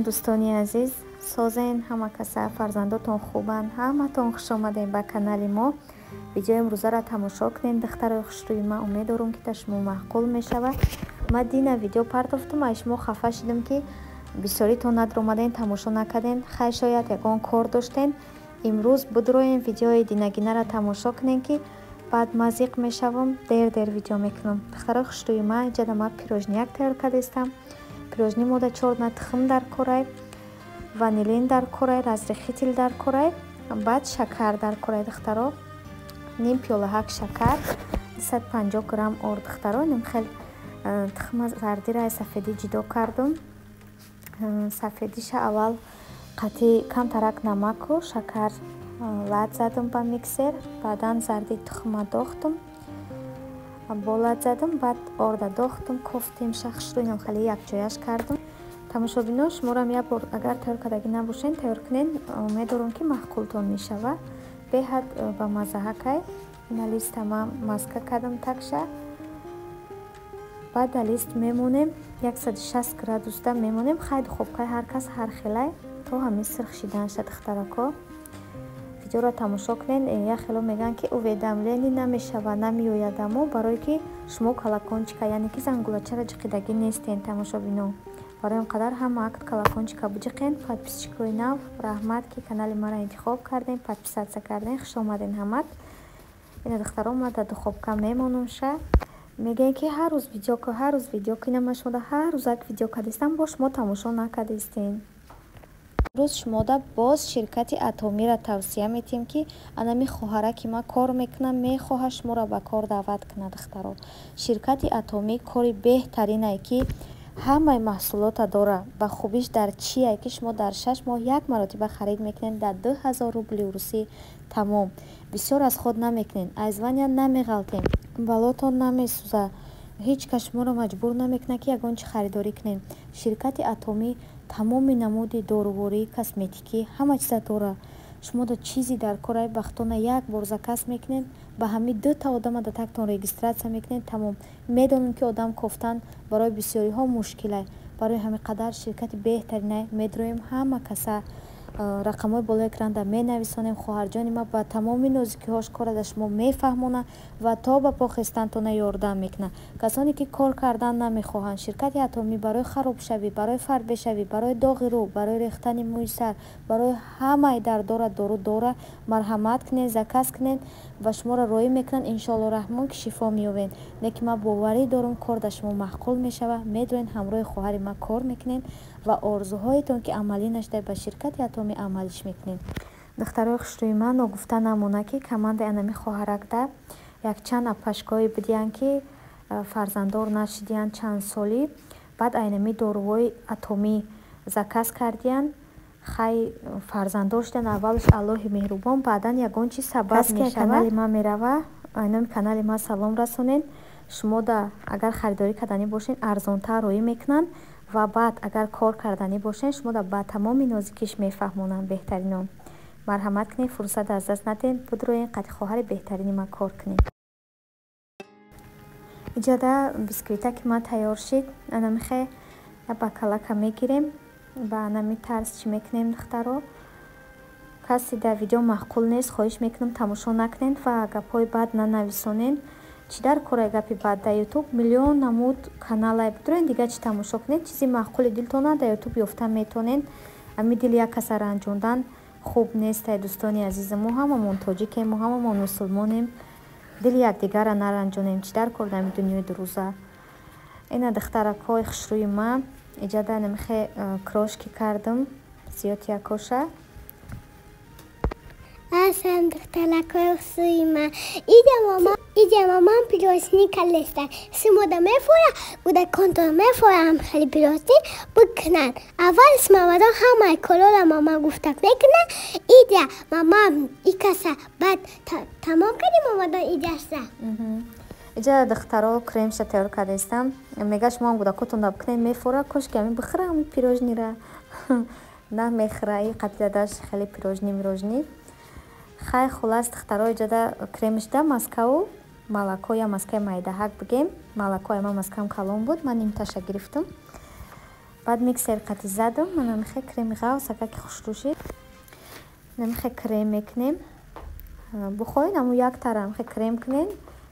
Дӯстони азиз, созен ҳама каса, фарзандотон хубанд, ҳаматон хуш омадем ба канали мо. Видеои имрӯзаро тамошо кунед, духтарои хушрӯи ман. Умед дорум, ки та шумо маъқул мешавад. Ман дина видео партофтум, ай шумо хафа шудам, ки бисёритон надромаден, тамошо накарден. Хай, шояд ягон кор доштен. Имрӯз будроем, видеои динагинаро тамошо кунем, ки баъд ман зиқ мешавам, дер дер видео мекунам. Духтарои хушрӯи ман, иҷада ман пирожнияк тайёр кардастам. Пирожни мода чор дона тухм дар корай, ванилин дар корай, разрыхлитель дар корай, баъд шакар дар корай, духтаро, ним пиёлаҳак шакар, 250 грамм орд. Духтаро, ним хел тухма зардира сафедӣ ҷудо кардум. Сафедиша аввал қатъи камтарак намаку шакар лат задум ба миксер, баъдан зарди тухма дохтум, бо лат задум, баъд орда дохтум, кофтем шахшру, инам хеле якҷояш кардум. Тамошобино, шуморам як бор агар тайёр кардагӣ набошен, тайёр кунен, умед дорум, ки маъқултон мешавад. Беҳад ба маззаҳакай. Ина листа ман маска кардам такша, баъд дар лист мемонем, 160 градусда мемонем. Хай, духовкаи ҳар кас ҳар хелай, то ҳамин сирх шиданша. Духтарако, видеоро тамошо кунед. Як хело мегӯянд, ки уведомление намешавад, намеояд, амо барое ки шумо колокольчика, яъне ки зангулачаро ҷиқидагӣ нестен. Тамошобино, барои он қадар ҳама акт колокольчика биҷиқен. Подписчикои нав, раҳмат, ки канали маро интихоб кардем, подписаться кардем, хуш омаден ҳамат. Ина, духтаро, ма дар духовка мемонумша. Мегӯем, ки ҳар рӯз видео ку, ҳар рӯз видео ку. Ина ман шумода ҳар рӯз як видео кардистам, бо шумо тамошо накардистем. Имрӯз шумода боз ширкати Атомиро тавсия метиҳем, ки анами хоҳараки ман кор мекунад, мехоҳад шуморо ба кор даъват кунад. Духтаро, ширкати Атомӣ кори беҳтаринае, ки ҳамаи маҳсулота дора. Ба хубиш дар чие, ки шумо дар 6 моҳ як маротиба харид мекунед дар 2000 рубли русӣ, тамом. Бисёр аз худ намекунед, аз звания намеғалтем, балотон намесӯзад, ҳеҷ кас шуморо маҷбур намекунад, ки ягон чи харидорӣ кунед. Ширкати Атомӣ тамоми намуди доруворӣ, косметикӣ, ҳама чиза дорад. Шумо чизи дар кораи бахтона як бор заказ мекунед, ба ҳамин дута одама да тактон регистрация мекунед, тамом. Медонем, ки одам кофтан барои бисёриҳо мушкилай, барои ҳамин қадар ширкати беҳтаринай. Медроем, ҳама каса рақамҳои болои экранда менависонем. Хоҳарҷони ман ба тамоми нозикиҳош кора да шумо мефаҳмонад ва то ба по хестантона ёрдам мекунад. Касоне ки кор кардан намехоҳанд, ширкати Атомӣ барои харобшавӣ, барои фарбешавӣ, барои доғи рӯ, барои рехтани мӯи сар, барои ҳамаи дардора дору дора. Марҳамат кунед, заказ кунед ва шуморо роӣ мекунанд. Иншоалло раҳмон, ки шифо меёбед. Не ки ман боварӣ дорум, кор да шумо маъқул мешавад. Медонед, ҳамроҳи хоҳари ман кор мекунед ва орзуҳоятон, ки амалӣ нашуда, ба ширкати Атомӣ амалиш мекунед. Духтарои хушрӯи ман, ногуфта намонад, ки командаи анами хоҳаракда якчанд апашкое будиянд, ки фарзанддор нашидиянд чанд солӣ, баъд айнами доруҳои Атомӣ заказ кардиянд, хай, фарзанддор шуданд. Аввалш Аллоҳи меҳрубон, баъдан ягон чиз сабаб мешавад. Канали ман мерава, айноми канали ман салом расонед. Шумо да агар харидорӣ карданӣ бошед, арзонтар роӣ мекунанд ва баъд агар кор карданӣ бошед, шумо да ба тамоми нозикиш мефаҳмонанд. Беҳтаринон, марҳамат кунед, фурсат аз даст надиҳед, будроен, қати хоҳари беҳтарини ман кор кунед. Иҷода бисквита ки ман тайёр шид, анамихе ба калака мегирем, ба анами тарз чӣ мекунем. Духтаро, касе дар видео маъқул нест, хоҳиш мекунам, тамошо накунед ва гапҳои бад нанависонед. Чӣ дар кораи гапи бад? Дар Ютуб миллион намуд каналай, бидурен, дигар чӣ тамошо кунед. Чизи маъқули дилтона дар Ютуб ёфта метонед. Ами дили як каса ранҷондан хуб нестай. Дӯстони азизи, мо ҳамамон тоҷикем, мо ҳамамон мусулмонем, дили якдигарра наранҷонем. Чӣ дар кор дар дунёи дурӯза? Ина, духтаракҳои хушрӯи ман, иҷода намихе крошки кардам зиёд якоша. Ассалом, духтаракҳои хушрӯи ман. Иҷа маман пирожни калеста. Шумода мефоя, кӯдаконтон мефоям, хеле пирожни бикунанд. Аввал мамадон ҳамаи корора мама гуфтак мекунад. Иҷа мама икаса баъд тамом кардем, мамадон иҷаса. Иҷа, духтаро, кремша тайёр кардаистам. Мега, шумоам кӯдакотонда бикунед, мефора. Кошки ами бихӯрам пирожнира. Намехӯра и қатиладаш хеле пирожни мирожни. Хай, хулас, духтаро, иҷода кремшда маскаву молоко, я маскаи майдаҳак бигем. Молоко ама маскам калон буд, ман нимташа гирифтам. Баъд миксер қати задам, мана михе креми ғавсака ки хушрӯ шид. Намихе крем мекунем. Бухоҳед, ҳамун як тара михе крем кунен,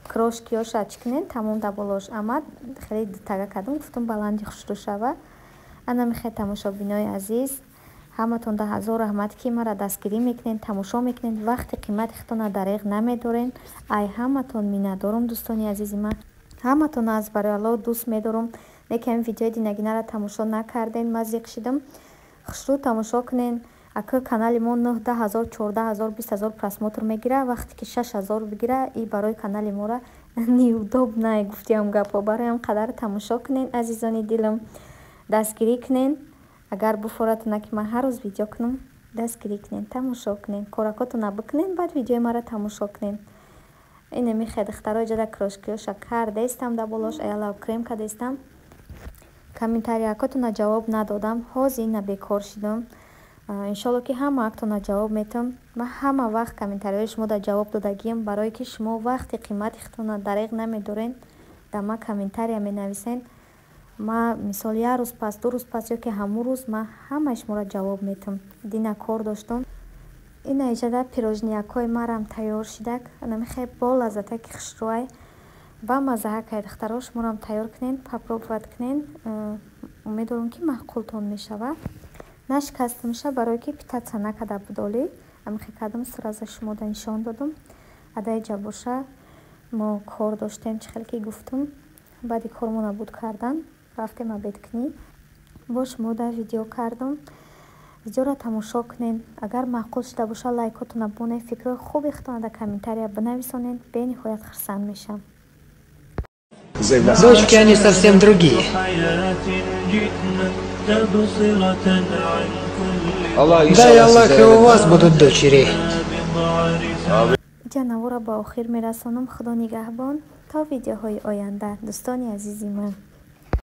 крошкиёша чӣ кунен, тамом да болош. Ама хеле дутага кардам, гуфтам, баланди хушрӯ шава. Ана михе, тамошобинои азиз, ҳаматон да ҳазор раҳмат, ки маро дастгирӣ мекунед, тамошо мекунед, вақти қимати худтона дареғ намедорен. Ай ҳаматон миннатдорум, дӯстони азизи ман. Ҳаматон аз барои Аллоҳ дӯст медорум. Лекин ҳамин видеои динагинаро тамошо накарден, ман зиқ шидам. Хушрӯ тамошо кунен. Ака, канали мо нӯҳ, 10 ҳазор, 14 ҳазор, 20 ҳазор просмотр мегира. Вақте ки 6000 бигира, и барои канали мора неудобно гуфтиам гапҳо. Барои ҳам қадар тамошо кунен, азизони дилам, дастгирӣ кунен. Агар буфоратона, ки ман ҳар рӯз видео кунам, дастгирӣ кунен, тамошо кунен, коракотона бикунен, баъд видеои маро тамошо кунен. Ине михе, духтаро, иҷода крошкиёша кардаистам, да болош аялав крем кардаистам. Комментариякотона ҷавоб надодам, ҳозир ина бекор шидам. Иншолло, ки ҳама актона ҷавоб метам. Ман ҳама вақт комментариҳои шумо да ҷавоб додагиам, барое ки шумо вақти қимати худтона дареғ намедорен, да ман комментария менависен. Ма мисол як рӯз пас, 2 рӯз пас ё ки ҳамун рӯз ман ҳамаи шуморо ҷавоб метам. Дина кор доштам. Ина иҷода пирожниякҳои марам тайёр шидак. Намихе бо лаззатаки хушрӯай, ба маззаҳакай, духтаро. Шуморам тайёр кунен, попробовать кунен. Умедворам, ки маъқултон мешавад. Нашикастамша, барое ки питаться накарда буд олӣ. Амихе кардам, сразу шумода нишон додам. Адаиҷа боша, мо кор доштем, чӣ хеле ки гуфтам. Баъди кормона буд кардан, рафтем обедкунӣ. Бо шумо да видео кардам. Видеоро тамошо кунед. Агар маъқул шуда боша, лайкотона бонед, фикрҳои хуби худтона дар комментария бинависонед. Бениҳоят хурсанд мешавам. Дочки, они совсем другие. تبصرة عن كل Дай Аллах, и у вас будут дочери. Иҷа навора ба охир мерасонам. Худо нигаҳбон то видеоҳои оянда, дӯстони азизи ман.